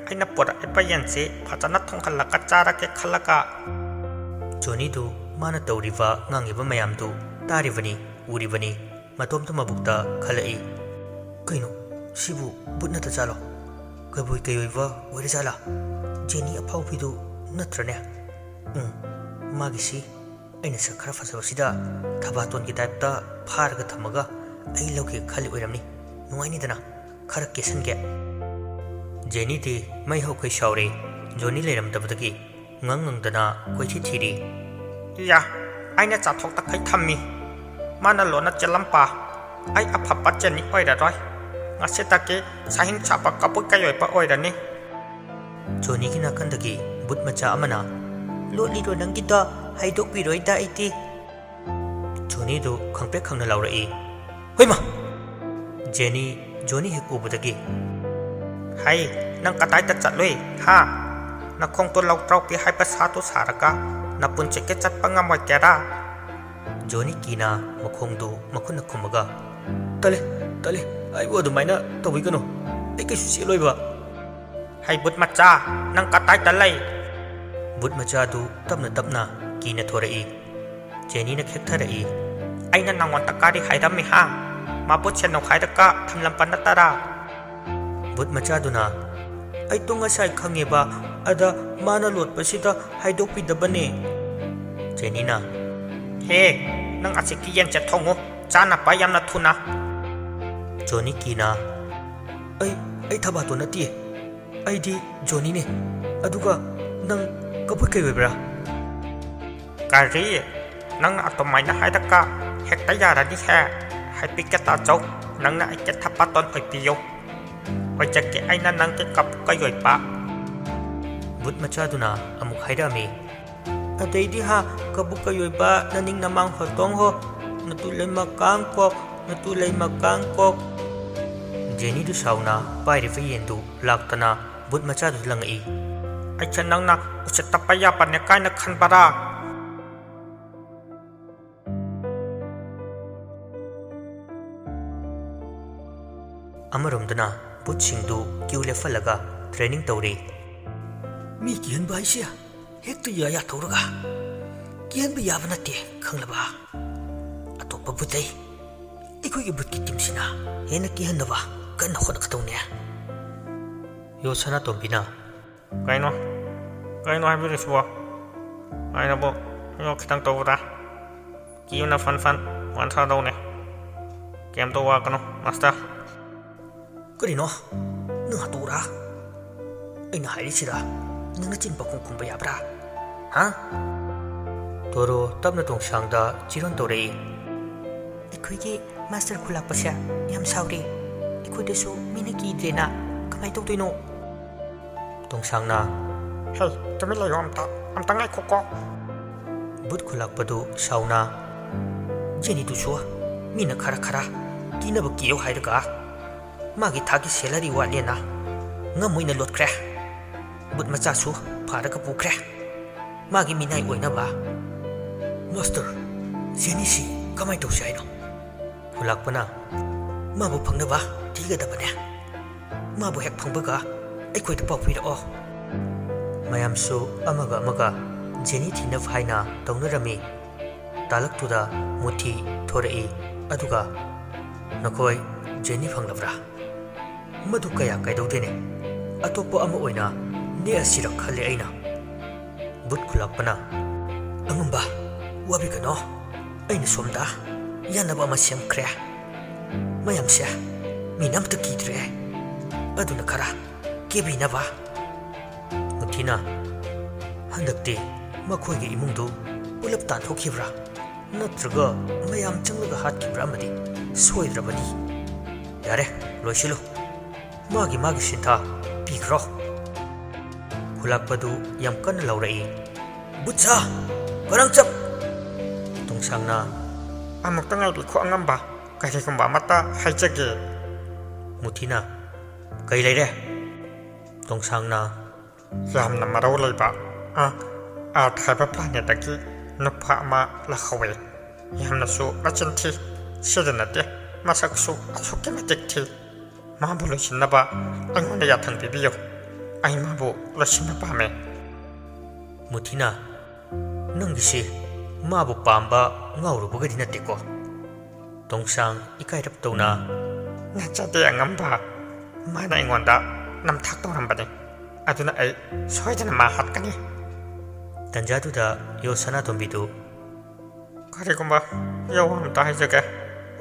ꯑꯩꯅ ꯄꯨꯔꯛꯏꯕ ꯌꯦꯟꯁꯤ ꯐꯖꯅ ꯊꯣꯡꯍꯜꯂꯒ ꯆꯥꯔꯒꯦ ꯈꯜꯂꯒ꯫" ꯖꯣꯅꯤꯗꯨ ꯃꯥꯅ ꯇꯧꯔꯤꯕ ꯉꯥꯡꯉꯤꯕ ꯃꯌꯥꯝꯗꯨ ꯇꯥꯔꯤꯕꯅꯤ, ꯎꯔꯤꯕꯅꯤ꯫ ꯃꯇꯣꯝꯇ ꯃꯕꯨꯛꯇ ꯈꯜꯂꯛꯏ, "ꯀꯩꯅꯣ, ꯁꯤꯕꯨ ꯕꯨꯠ ꯅꯠꯇ ꯖꯥꯠꯂꯣ? ꯀꯕꯨꯏ ꯀꯩꯑꯣꯏꯕ ꯑꯣꯏꯔ ꯖꯥꯠꯂꯥ? ꯖꯦꯅꯤ ꯑꯐꯥꯎꯕꯤꯗꯨ ꯅꯠꯇ꯭ꯔꯅꯦ? ꯎꯝ, ꯃꯥꯒꯤꯁꯤ ꯑꯩꯅ ꯁꯛ ꯈꯔ ꯐꯖꯕꯁꯤꯗ ꯊꯕꯥꯇꯣꯟꯒꯤ ꯇꯥꯏꯞꯇ ꯐꯥꯔꯒ ꯊꯝꯃꯒ ꯑꯩ ꯂꯧꯒꯦ ꯈꯜꯂꯤ ꯑꯣꯏꯔꯝꯅꯤ꯫ ꯅꯨꯡꯉꯥꯏꯅꯤꯗꯅ, ꯈꯔ ꯀꯦꯁꯟꯒꯦ꯫" ꯖꯦꯅꯤꯗꯤ ꯃꯩ ꯍꯧꯈꯩ ꯁꯥꯎꯔꯦ꯫ ꯖꯣꯅꯤ ꯂꯩꯔꯝꯗꯕꯗꯒꯤ ꯉꯪ ꯉꯪꯗꯅ ꯀꯣꯏꯊꯤ ꯊꯤꯔꯤ꯫ ꯏꯌꯥ, ꯑꯩꯅ ꯆꯥꯊꯣꯛꯇꯈꯩ ꯊꯝꯃꯤ꯫ ꯃꯥꯅ ꯂꯣꯟꯅ ꯆꯦꯜꯂꯝꯄ꯫ ꯑꯩ ꯑꯐꯕ ꯖꯦꯅꯤ ꯑꯣꯏꯔꯔꯣꯏ꯫ ꯉꯁꯤꯗꯒꯤ ꯁꯥꯍꯤꯡ ꯁꯥꯕ ꯀꯕꯨꯏ ꯀꯩꯑꯣꯏꯕ ꯑꯣꯏꯔꯅꯤ꯫ ꯖꯣꯅꯤꯒꯤ ꯅꯥꯀꯟꯗꯒꯤ ꯕꯨꯠ ꯃꯆꯥ ꯑꯃꯅ, "ꯂꯣꯠꯂꯤꯔꯣ ꯅꯪꯒꯤꯗꯣ? ꯍꯥꯏꯗꯣꯛꯄꯤꯔꯣꯏꯗ ꯑꯩꯗꯤ꯫" ꯖꯣꯅꯤꯗꯨ ꯈꯪꯄ꯭ꯔꯦꯛ ꯈꯪꯅ ꯂꯥꯎꯔꯛꯏ꯫ "ꯍꯣꯏꯃ!" ꯖꯦꯅꯤ ꯖꯣꯅꯤ ꯍꯦꯛ ꯎꯕꯗꯒꯤ, "ꯍꯩ, ꯅꯪ ꯀꯗꯥꯏꯗ ꯆꯠꯂꯨꯏ, ꯍꯥ? ꯅꯈꯣꯡꯗꯣ ꯂꯧ ꯇ꯭ꯔꯥꯎꯄꯤ ꯍꯥꯏꯕ ꯁꯥꯗꯨ ꯁꯥꯔꯒ ꯅꯄꯨꯟꯁꯤꯒꯤ ꯆꯠꯄ ꯉꯝꯃꯣꯏꯒꯦꯔꯥ?" ꯖꯣꯅꯤ ꯀꯤꯅ ꯃꯈꯣꯡꯗꯨ ꯃꯈꯨꯠꯅ ꯈꯨꯝꯃꯒ, "ꯇꯜꯂꯦ, ꯇꯜꯂꯦ, ꯑꯩꯕꯨ ꯑꯗꯨꯃꯥꯏꯅ ꯇꯧꯕꯤꯒꯅꯨ꯫ ꯑꯩ ꯀꯩꯁꯨ ꯆꯦꯜꯂꯣꯏꯕ꯫" "ꯍꯩ, ꯕꯨꯠ ꯃꯆꯥ, ꯅꯪ ꯀꯗꯥꯏꯗ ꯂꯩ?" ꯕꯨꯠ ꯃꯆꯥꯗꯨ ꯇꯞꯅ ꯇꯞꯅ ꯀꯤꯅ ꯊꯣꯔꯛꯏ꯫ ꯖꯦꯅꯤꯅ ꯈꯦꯛꯊꯔꯛꯏ꯫ "ꯑꯩꯅ ꯅꯪꯉꯣꯟꯗ ꯀꯔꯤ ꯍꯥꯏꯔꯝꯃꯤ, ꯍꯥ? ꯃꯥꯕꯨ ꯁꯦꯟꯅꯧ ꯍꯥꯏꯔꯒ ꯊꯝꯂꯝꯕ ꯅꯠꯇꯔꯥ?" ꯕꯨꯠ ꯃꯆꯥꯗꯨꯅ, "ꯑꯩꯗꯣ ꯉꯁꯥꯏ ꯈꯪꯉꯦꯕ, ꯑꯗ ꯃꯥꯅ ꯂꯣꯠꯄꯁꯤꯗ ꯍꯥꯏꯗꯣꯛꯄꯤꯗꯕꯅꯦ꯫" ꯖꯦꯅꯤꯅ, "ꯍꯦ, ꯅꯪ ꯑꯁꯤꯒꯤ ꯌꯦꯟꯁꯦ ꯊꯣꯡꯉꯨ, ꯆꯥꯅꯕ ꯌꯥꯝꯅ ꯊꯨꯅ꯫" ꯖꯣꯅꯤ ꯀꯤꯅ, "ꯑꯩ, ꯑꯩ ꯊꯕꯥꯇꯣꯟ ꯅꯠꯇꯤꯌꯦ꯫ ꯑꯩꯗꯤ ꯖꯣꯅꯤꯅꯦ꯫ ꯑꯗꯨꯒ ꯅꯪ ꯀꯕꯨꯏ ꯀꯩ ꯑꯣꯏꯕ꯭ꯔꯥ?" "ꯀꯔꯤ? ꯅꯪꯅ ꯑꯗꯨꯃꯥꯏꯅ ꯍꯥꯏꯔꯒ ꯍꯦꯛꯇ ꯌꯥꯔꯅꯤꯍꯦ꯫ ꯍꯥꯏꯕꯤꯒꯦ ꯇꯥꯖꯧ, ꯅꯪꯅ ꯑꯩꯒꯤ ꯊꯕꯥꯇꯣꯟ ꯑꯣꯏꯕꯤꯌꯨ꯫ ꯍꯧꯖꯤꯛꯇꯤ ꯑꯩꯅ ꯅꯪꯒꯤ ꯀꯕꯨꯏ ꯀꯩ ꯑꯣꯏꯕ꯫" ꯕꯨꯠ ꯃꯆꯥꯗꯨꯅ ꯑꯃꯨꯛ ꯍꯥꯏꯔꯛꯑꯝꯃꯤ꯫ "ꯑꯗꯩꯗꯤ ꯍꯥ, ꯀꯕꯨꯏ ꯀꯩ ꯑꯣꯏꯕ, ꯅꯅꯤꯡ ꯅꯃꯥꯡ ꯍꯣꯇꯣꯡ ꯍꯣ, ꯅꯇꯨ ꯂꯩꯃ ꯀꯥꯡ ꯀꯣꯛ, ꯅꯇꯨ ꯂꯩꯃ ꯀꯥꯡ ꯀꯣꯛ꯫" ꯖꯦꯅꯤꯗꯨ ꯁꯥꯎꯅ ꯄꯥꯏꯔꯤꯕ ꯌꯦꯟꯗꯨ ꯂꯥꯛꯇꯅ ꯕꯨꯠ ꯃꯆꯥꯗꯨꯗ ꯂꯪꯉꯛꯏ꯫ "ꯑꯩꯁꯦ ꯅꯪꯅ ꯎꯁꯤꯠꯇꯕ ꯌꯥꯕꯅꯦ ꯀꯥꯏꯅ ꯈꯟꯕꯔꯥ?" ꯑꯃꯔꯣꯝꯗꯅ ꯕꯨꯠꯁꯤꯡꯗꯨ ꯀ꯭ꯌꯨ ꯂꯦꯞꯍꯜꯂꯒ ꯇ꯭ꯔꯦꯅꯤꯡ ꯇꯧꯔꯤ꯫ ꯃꯤ ꯀꯤꯍꯟꯕ ꯍꯥꯏꯁꯦ ꯍꯦꯛꯇ ꯌꯥ ꯌꯥꯊꯣꯛꯔꯒ ꯀꯤꯍꯟꯕ ꯌꯥꯕ ꯅꯠꯇꯦ, ꯈꯪꯂꯕ? ꯑꯇꯣꯞꯄ ꯕꯨꯠꯇꯩ ꯑꯩꯈꯣꯏꯒꯤ ꯕꯨꯠꯀꯤ ꯇꯤꯝꯁꯤꯅ ꯍꯦꯟꯅ ꯀꯤꯍꯟꯅꯕ ꯀꯟꯅ ꯍꯣꯠꯅꯒꯗꯧꯅꯦ꯫ ꯌꯣ ꯁꯅꯥꯇꯣꯝꯕꯤꯅ, "ꯀꯩꯅꯣ? ꯀꯩꯅꯣ ꯍꯥꯏꯕꯤꯔꯤꯁꯤꯕꯣ? ꯑꯩꯅꯕꯨ ꯌꯣ ꯈꯤꯇꯪ ꯇꯧꯕꯗ ꯀꯤꯕꯅ ꯐꯟ ꯐꯟ ꯋꯥꯟꯊꯗꯧꯅꯦ꯫ ꯀꯩꯝꯇ ꯋꯥꯒꯅꯨ, ꯃꯥꯁꯇꯔ꯫" "ꯀꯔꯤꯅꯣ? ꯅꯪ ꯍꯥꯠꯇꯣꯛꯎꯔꯥ? ꯑꯩꯅ ꯍꯥꯏꯔꯤꯁꯤꯗ ꯅꯪꯅ ꯆꯤꯟ ꯄꯥꯈꯣꯡ ꯈꯨꯝꯕ ꯌꯥꯕ꯭ꯔꯥ? ꯍꯥ? ꯇꯣꯔꯣ ꯇꯞꯅ ꯇꯣꯡꯁꯥꯡꯗ ꯆꯤꯔꯣꯟ ꯇꯧꯔꯛꯏ꯫ ꯑꯩꯈꯣꯏꯒꯤ ꯃꯥꯁꯇꯔ ꯈꯨꯂꯥꯛꯄꯁꯦ ꯌꯥꯝ ꯁꯥꯎꯔꯤ꯫ ꯑꯩꯈꯣꯏꯗꯁꯨ ꯃꯤꯅ ꯀꯤꯗ꯭ꯔꯦꯅ꯫ ꯀꯃꯥꯏ ꯇꯧꯗꯣꯏꯅꯣ? ꯇꯣꯡꯁꯥꯡꯅ, "ꯍꯦ, ꯇꯨꯃꯤꯟ ꯂꯩꯌꯣ ꯑꯝꯇ, ꯑꯝꯇ ꯉꯥꯏꯈꯣꯀꯣ꯫" ꯕꯨꯠ ꯈꯨꯂꯥꯛꯄꯗꯨ ꯁꯥꯎꯅ, "ꯖꯦꯅꯤꯗꯨꯁꯨ ꯃꯤꯅ ꯈꯔ ꯈꯔ ꯀꯤꯅꯕ ꯀꯤꯌꯣ ꯍꯥꯏꯔꯒ ꯃꯥꯒꯤ ꯊꯥꯒꯤ ꯁꯦꯂꯔꯤ ꯋꯥꯠꯂꯦꯅ ꯉꯝꯃꯣꯏꯅ ꯂꯣꯠꯈ꯭ꯔꯦ꯫ ꯕꯨꯠ ꯃꯆꯥꯁꯨ ꯐꯥꯔꯒ ꯄꯨꯈ꯭ꯔꯦ꯫ ꯃꯥꯒꯤ ꯃꯤꯅꯥꯏ ꯑꯣꯏꯅꯕ꯫" "ꯃꯥꯁꯇꯔ, ꯖꯦꯅꯤꯁꯤ ꯀꯃꯥꯏ ꯇꯧꯁꯤ ꯍꯥꯏꯅꯣ?" ꯈꯨꯂꯥꯛꯄꯅ, "ꯃꯥꯕꯨ ꯐꯪꯅꯕ ꯊꯤꯒꯗꯕꯅꯦ꯫ ꯃꯥꯕꯨ ꯍꯦꯛ ꯐꯪꯕꯒ ꯑꯩꯈꯣꯏꯗ ꯄꯥꯎ ꯄꯤꯔꯛꯑꯣ꯫" ꯃꯌꯥꯝꯁꯨ ꯑꯃꯒ ꯑꯃꯒ ꯖꯦꯅꯤ ꯊꯤꯅꯕ ꯍꯥꯏꯅ ꯇꯧꯅꯔꯝꯃꯤ꯫ ꯇꯥꯂꯛꯇꯨꯗ ꯃꯨꯊꯤ ꯊꯣꯔꯛꯏ꯫ ꯑꯗꯨꯒ, "ꯅꯈꯣꯏ ꯖꯦꯅꯤ ꯐꯪꯂꯕ꯭ꯔꯥ? ꯃꯗꯨ ꯀꯌꯥ ꯀꯩꯗꯧꯗꯦꯅꯦ꯫ ꯑꯇꯣꯞꯄ ꯑꯃ ꯑꯣꯏꯅ ꯅꯦꯛꯑꯁꯤꯔ ꯈꯜꯂꯦ ꯑꯩꯅ꯫" ꯕꯨꯠ ꯈꯨꯂꯥꯛꯄꯅ, "ꯑꯉꯝꯕ, ꯋꯥꯕꯤꯒꯅꯣ꯫ ꯑꯩꯅ ꯁꯣꯝꯗ ꯌꯥꯅꯕ ꯑꯃ ꯁꯦꯝꯈ꯭ꯔꯦ꯫ ꯃꯌꯥꯝꯁꯦ ꯃꯤꯅ ꯑꯝꯇ ꯀꯤꯗ꯭ꯔꯦ꯫ ꯑꯗꯨꯅ ꯈꯔ ꯀꯦꯕꯤꯅꯕ꯫" ꯃꯨꯊꯤꯅ, "ꯍꯟꯗꯛꯇꯤ ꯃꯈꯣꯏꯒꯤ ꯏꯃꯨꯡꯗꯨ ꯄꯨꯂꯞ ꯇꯥꯟꯊꯣꯛꯈꯤꯕ꯭ꯔꯥ? ꯅꯠꯇ꯭ꯔꯒ ꯃꯌꯥꯝ ꯆꯪꯂꯒ ꯍꯥꯠꯈꯤꯕ꯭ꯔꯥ ꯑꯃꯗꯤ ꯁꯣꯏꯗ꯭ꯔꯕꯅꯤ꯫ ꯌꯥꯔꯦ, ꯂꯣꯏꯁꯤꯜꯂꯨ꯫ ꯃꯥꯒꯤ ꯃꯥꯒꯤ ꯁꯤꯟꯊꯥ ꯄꯤꯈ꯭ꯔꯣ꯫" ꯈꯨꯂꯥꯛꯄꯗꯨ ꯌꯥꯝ ꯀꯟꯅ ꯂꯥꯎꯔꯛꯏ꯫ "ꯕꯨꯠꯁꯥ! ꯀꯔꯪꯆꯞ!" ꯇꯣꯡꯁꯥꯡꯅ, "ꯑꯃꯨꯛꯇ ꯉꯥꯏꯕꯤꯈꯣ ꯑꯉꯝꯕ, ꯀꯔꯤꯒꯨꯝꯕ ꯑꯃꯠꯇ ꯍꯥꯏꯖꯒꯦ꯫" ꯃꯨꯊꯤꯅ, "ꯀꯩ ꯂꯩꯔꯦ?" ꯇꯣꯡꯁꯥꯡꯅ, "ꯌꯥꯝꯅ ꯃꯔꯧ ꯂꯩꯕ, ꯑ, ꯑꯥꯔꯊ ꯍꯥꯏꯕ ꯄ꯭ꯂꯥꯅꯦꯠꯇꯒꯤ ꯅꯨꯄꯥ ꯑꯃ ꯂꯥꯛꯍꯧꯋꯦ꯫ ꯌꯥꯝꯅꯁꯨ ꯃꯆꯤꯟ ꯊꯤ꯫ ꯁꯤꯗ ꯅꯠꯇꯦ, ꯃꯁꯛꯁꯨ ꯑꯁꯨꯛꯀꯤ ꯃꯇꯤꯛ ꯊꯤ꯫ ꯃꯥꯕꯨ ꯂꯣꯏꯁꯤꯟꯅꯕ ꯑꯩꯉꯣꯟꯗ ꯌꯥꯊꯪ ꯄꯤꯕꯤꯌꯨ꯫ ꯑꯩ ꯃꯥꯕꯨ ꯂꯣꯏꯁꯤꯟꯕ ꯄꯥꯝꯃꯦ꯫" ꯃꯨꯊꯤꯅ, "ꯅꯪꯒꯤꯁꯤ ꯃꯥꯕꯨ ꯄꯥꯝꯕ ꯉꯥꯎꯔꯨꯕꯒꯗꯤ ꯅꯠꯇꯦꯀꯣ?" ꯇꯣꯡꯁꯥꯡ ꯏꯀꯥꯏꯔꯞ ꯇꯧꯅ, "ꯅꯠꯆꯗꯦ ꯑꯉꯝꯕ꯫ ꯃꯥꯅ ꯑꯩꯉꯣꯟꯗ ꯅꯝꯊꯥꯛ ꯇꯧꯔꯝꯕꯅꯤ꯫ ꯑꯗꯨꯅ ꯑꯩ ꯁꯣꯏꯗꯅ ꯃꯥ ꯍꯥꯠꯀꯅꯤ꯫" ꯇꯟꯖꯥꯗꯨꯗ ꯌꯣ ꯁꯅꯥꯇꯣꯝꯕꯤꯗꯨ, "ꯀꯔꯤꯒꯨꯝꯕ ꯌꯣ ꯑꯝꯇ ꯍꯥꯏꯖꯒꯦ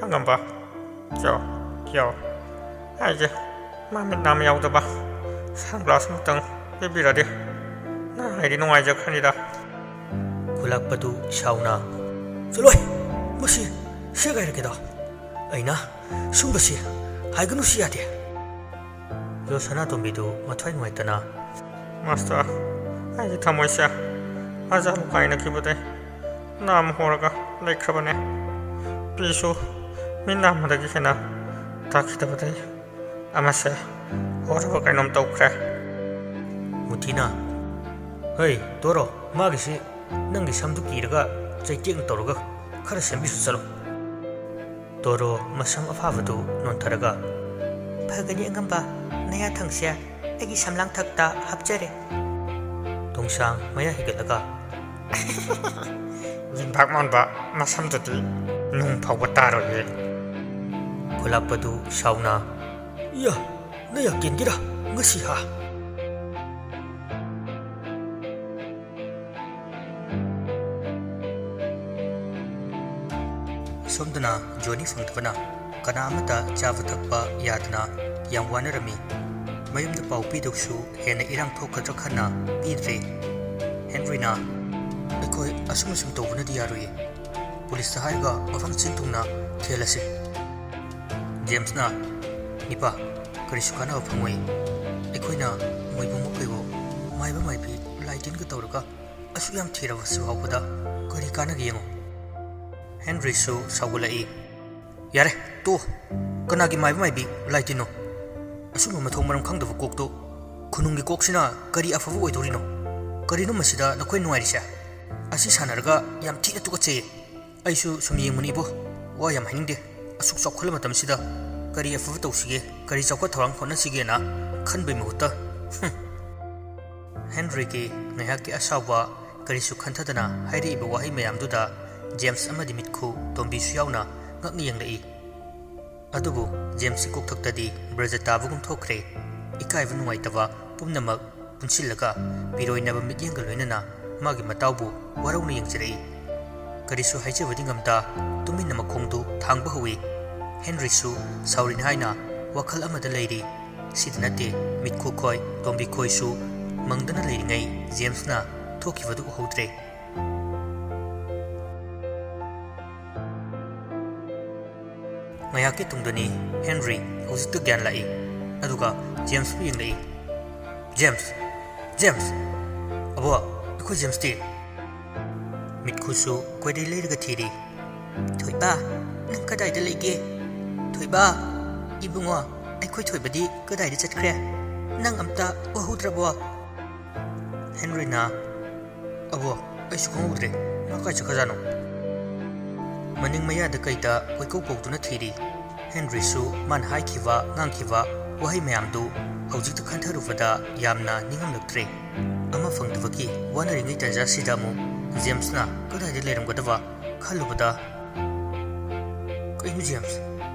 ꯑꯉꯝꯕ꯫ ꯌꯣ, ꯌꯣ꯫ ꯑꯩꯒꯤ ꯃꯃꯤꯠ ꯅꯥꯝ ꯌꯥꯎꯗꯕ ꯁꯟꯒ꯭ꯂꯥꯁ ꯑꯃꯇꯪ ꯄꯤꯕꯤꯔꯗꯤ ꯅꯍꯥꯟꯉꯩꯗꯤ ꯅꯨꯡꯉꯥꯏꯖꯈ꯭ꯔꯅꯤꯗ꯫" ꯂꯥꯛꯄꯗꯨ ꯁꯥꯎꯅ, "ꯆꯠꯂꯣꯏ, ꯃꯁꯤ ꯁꯦꯒꯥꯏꯔꯒꯦꯗꯣ꯫ ꯑꯩꯅ ꯁꯨꯝꯕꯁꯤ ꯍꯥꯏꯒꯅꯨꯁꯨ ꯌꯥꯗꯦ"꯫ ꯖꯣ ꯁꯅꯥꯇꯣꯝꯕꯤꯗꯨ ꯃꯊ꯭ꯋꯥꯏ ꯅꯨꯡꯉꯥꯏꯇꯅ, "ꯃꯥꯁꯇꯔ, ꯑꯩꯒꯤ ꯊꯃꯣꯏꯁꯦ ꯑꯖꯥ ꯂꯨꯀꯥꯏꯅꯈꯤꯕꯗꯩ ꯅꯥꯝ ꯍꯣꯔꯒ ꯂꯩꯈ꯭ꯔꯕꯅꯦ꯫ ꯄꯤꯁꯨ ꯃꯤ ꯅꯥꯝꯃꯗꯒꯤ ꯍꯦꯟꯅ ꯇꯥꯈꯤꯗꯕꯗꯩ ꯑꯃꯁꯦ ꯍꯣꯔꯕ ꯀꯩꯅꯣꯝ ꯇꯧꯈ꯭ꯔꯦ"꯫ ꯃꯨꯊꯤꯅ, "ꯍꯩ, ꯇꯣꯔꯣ, ꯃꯥꯒꯤꯁꯤ ꯅꯪꯒꯤ ꯁꯝꯗꯨ ꯀꯤꯔꯒ ꯆꯩꯇꯦꯛꯅ ꯇꯧꯔꯒ ꯈꯔ ꯁꯦꯝꯕꯤꯁꯨ ꯆꯠꯂꯣ"꯫ ꯇꯣꯔꯣ ꯃꯁꯝ ꯑꯐꯥꯕꯗꯨ ꯅꯣꯟꯊꯔꯒ, "ꯐꯒꯅꯤ ꯑꯉꯝꯕ, ꯅꯌꯥ ꯊꯪꯁꯦ ꯑꯩꯒꯤ ꯁꯝꯂꯥꯡ ꯊꯛꯇ ꯍꯥꯞꯆꯔꯦ"꯫ ꯇꯣꯡꯁꯥꯡ ꯃꯌꯥ ꯍꯤꯒꯠꯂꯒ, "ꯌꯨꯝꯕꯥꯛ ꯃꯥꯟꯕ ꯃꯁꯝꯗꯨꯗꯤ ꯅꯨꯡ ꯐꯥꯎꯕ ꯇꯥꯔꯣꯏꯌꯦ"꯫ ꯈꯨꯂꯥꯛꯄꯗꯨ ꯁꯥꯎꯅ, "ꯏꯌꯥ, ꯅꯌꯥ ꯀꯦꯟꯒꯦꯔꯥ ꯉꯁꯤ ꯍꯥ?" ꯁꯣꯝꯗꯅ ꯖꯣꯅꯤ ꯐꯪꯗꯕꯅ ꯀꯅꯥ ꯑꯃꯠꯇ ꯆꯥꯕ ꯊꯛꯄ ꯌꯥꯗꯅ ꯌꯥꯝ ꯋꯥꯅꯔꯝꯃꯤ꯫ ꯃꯌꯨꯝꯗ ꯄꯥꯎ ꯄꯤꯗꯧꯁꯨ ꯍꯦꯟꯅ ꯏꯔꯥꯡ ꯊꯣꯛꯀꯗ꯭ꯔꯥ ꯈꯟꯅ ꯄꯤꯗ꯭ꯔꯦ꯫ ꯍꯦꯟꯔꯤꯅ, "ꯑꯩꯈꯣꯏ ꯑꯁꯨꯝ ꯑꯁꯨꯝ ꯇꯧꯕꯅꯗꯤ ꯌꯥꯔꯣꯏꯌꯦ꯫ ꯄꯨꯂꯤꯁꯇ ꯍꯥꯏꯔꯒ ꯃꯐꯝ ꯁꯤꯟ ꯊꯨꯡꯅ ꯊꯤꯍꯜꯂꯁꯤ"꯫ ꯖꯦꯝꯁꯅ, "ꯅꯤꯄꯥ, ꯀꯔꯤꯁꯨ ꯀꯥꯟꯅꯕ ꯐꯪꯉꯣꯏ꯫ ꯑꯩꯈꯣꯏꯅ ꯃꯣꯏꯕꯨ ꯃꯈꯣꯏꯕꯨ ꯃꯥꯏꯕ ꯃꯥꯏꯕꯤ ꯂꯥꯏ ꯇꯤꯟꯒ ꯇꯧꯔꯒ ꯑꯁꯨꯛ ꯌꯥꯝ ꯊꯤꯔꯕꯁꯨ ꯐꯥꯎꯕꯗ ꯀꯔꯤ ꯀꯥꯟꯅꯒꯦ ꯌꯦꯡꯉꯨ"꯫ ꯍꯦꯟꯔꯤꯁꯨ ꯁꯥꯎꯒꯠꯂꯛꯏ꯫ "ꯌꯥꯔꯦ, ꯇꯣꯛꯑꯣ꯫ ꯀꯅꯥꯒꯤ ꯃꯥꯏꯕ ꯃꯥꯏꯕꯤ ꯂꯥꯏ ꯇꯤꯟꯅꯣ? ꯑꯁꯨꯝꯕ ꯃꯊꯣꯡ ꯃꯔꯝ ꯈꯪꯗꯕ ꯀꯣꯛꯇꯣ ꯈꯨꯅꯨꯡꯒꯤ ꯀꯣꯛꯁꯤꯅ ꯀꯔꯤ ꯑꯐꯕ ꯑꯣꯏꯗꯣꯔꯤꯅꯣ? ꯀꯔꯤꯅꯣ ꯃꯁꯤꯗ ꯅꯈꯣꯏ ꯅꯨꯡꯉꯥꯏꯔꯤꯁꯦ? ꯑꯁꯤ ꯁꯥꯟꯅꯔꯒ ꯌꯥꯝ ꯊꯤꯅ ꯇꯨꯀꯠꯆꯩꯌꯦ꯫ ꯑꯩꯁꯨ ꯁꯨꯝ ꯌꯦꯡꯕꯅꯤ ꯏꯕꯣ, ꯋꯥ ꯌꯥꯝ ꯍꯥꯏꯅꯤꯡꯗꯦ꯫ ꯑꯁꯨꯛ ꯆꯥꯎꯈꯠꯂ ꯃꯇꯝꯁꯤꯗ ꯀꯔꯤ ꯑꯐꯕ ꯇꯧꯁꯤꯒꯦ, ꯀꯔꯤ ꯆꯥꯎꯈꯠ ꯊꯧꯔꯥꯡ ꯍꯣꯠꯅꯁꯤꯒꯦꯅ ꯈꯟꯕꯩ ꯃꯍꯨꯠꯇ"꯫ ꯍꯝ꯫ ꯍꯦꯟꯔꯤꯒꯤ ꯉꯥꯏꯍꯥꯛꯀꯤ ꯑꯁꯥꯎꯕ ꯀꯔꯤꯁꯨ ꯈꯟꯊꯗꯅ ꯍꯥꯏꯔꯛꯏꯕ ꯋꯥꯍꯩ ꯃꯌꯥꯝꯗꯨꯗ ꯖꯦꯝꯁ ꯑꯃꯗꯤ ꯃꯤꯠꯈꯨ ꯇꯣꯝꯕꯤꯁꯨ ꯌꯥꯎꯅ ꯉꯛꯅ ꯌꯦꯡꯂꯛꯏ꯫ ꯑꯗꯨꯕꯨ ꯖꯦꯝꯁꯀꯤ ꯀꯣꯛꯊꯛꯇꯗꯤ ꯕ꯭ꯔꯖ ꯇꯥꯕꯒꯨꯝ ꯊꯣꯛꯈ꯭ꯔꯦ꯫ ꯏꯀꯥꯏꯕ ꯅꯨꯡꯉꯥꯏꯇꯕ ꯄꯨꯝꯅꯃꯛ ꯄꯨꯟꯁꯤꯜꯂꯒ ꯄꯤꯔꯣꯏꯅꯕ ꯃꯤꯠꯌꯦꯡꯒ ꯂꯣꯏꯅꯅ ꯃꯥꯒꯤ ꯃꯇꯥꯎꯕꯨ ꯋꯥꯔꯧꯅ ꯌꯦꯡꯖꯔꯛꯏ꯫ ꯀꯔꯤꯁꯨ ꯍꯥꯏꯖꯕꯗꯤ ꯉꯝꯗ ꯇꯨꯃꯤꯟꯅ ꯃꯈꯣꯡꯗꯨ ꯊꯥꯡꯕ ꯍꯧꯏ꯫ ꯍꯦꯟꯔꯤꯁꯨ ꯁꯥꯎꯔꯤꯅꯤ ꯍꯥꯏꯅ ꯋꯥꯈꯜ ꯑꯃꯗ ꯂꯩꯔꯤ꯫ ꯁꯤꯗ ꯅꯠꯇꯦ, ꯃꯤꯠꯈꯨ ꯈꯣꯏ, ꯇꯣꯝꯕꯤ ꯈꯣꯏꯁꯨ ꯃꯪꯗꯅ ꯂꯩꯔꯤꯉꯩ ꯖꯦꯝꯁꯅ ꯊꯣꯛꯈꯤꯕꯗꯨ ꯎꯍꯧꯗ꯭ꯔꯦ꯫ ꯉꯥꯏꯍꯥꯛꯀꯤ ꯇꯨꯡꯗꯅꯤ ꯍꯦꯟꯔꯤ ꯍꯧꯖꯤꯛꯇ ꯒ꯭ꯌꯥꯟ ꯂꯥꯛꯏ꯫ ꯑꯗꯨꯒ ꯖꯦꯝꯁꯄꯨ ꯌꯦꯡꯂꯛꯏ꯫ "ꯖꯦꯝꯁ! ꯖꯦꯝꯁ! ꯑꯕꯣ, ꯑꯩꯈꯣꯏ ꯖꯦꯝꯁꯇꯤ?" ꯃꯤꯠꯈꯨꯁꯨ ꯀꯣꯏꯔꯤ ꯂꯩꯔꯒ ꯊꯤꯔꯤ꯫ "ꯊꯣꯏꯕ, ꯅꯪ ꯀꯗꯥꯏꯗ ꯂꯩꯒꯦ? ꯊꯣꯏꯕ, ꯏꯕꯨꯡꯉꯣ, ꯑꯩꯈꯣꯏ ꯊꯣꯏꯕꯗꯤ ꯀꯗꯥꯏꯗ ꯆꯠꯈ꯭ꯔꯦ? ꯅꯪ ꯑꯝꯇ ꯎꯍꯧꯗ꯭ꯔꯕꯣ?" ꯍꯦꯟꯔꯤꯅ, "ꯑꯕꯣ, ꯑꯩꯁꯨ ꯈꯪꯍꯧꯗ꯭ꯔꯦ, ꯃꯥ ꯀꯥꯏ ꯆꯠꯈ꯭ꯔꯖꯥꯠꯅꯣ?" ꯃꯅꯤꯡ ꯃꯌꯥꯗ ꯀꯩꯗ ꯀꯣꯏꯀꯧ ꯀꯧꯗꯨꯅ ꯊꯤꯔꯤ꯫ ꯍꯦꯟꯔꯤꯁꯨ ꯃꯥꯅ ꯍꯥꯏꯈꯤꯕ, ꯉꯥꯡꯈꯤꯕ ꯋꯥꯍꯩ ꯃꯌꯥꯝꯗꯨ ꯍꯧꯖꯤꯛꯇ ꯈꯟꯊꯔꯨꯕꯗ ꯌꯥꯝꯅ ꯅꯤꯡꯉꯝꯂꯛꯇ꯭ꯔꯦ꯫ ꯑꯃ ꯐꯪꯗꯕꯒꯤ ꯋꯥꯅꯔꯤꯉꯩ ꯇꯟꯖꯥꯁꯤꯗ ꯑꯃꯨꯛ ꯖꯦꯝꯁꯅ ꯀꯗꯥꯏꯗ ꯂꯩꯔꯝꯒꯗꯕ ꯈꯜꯂꯨꯕꯗ, "ꯀꯩꯅꯣ ꯖꯦꯝꯁ?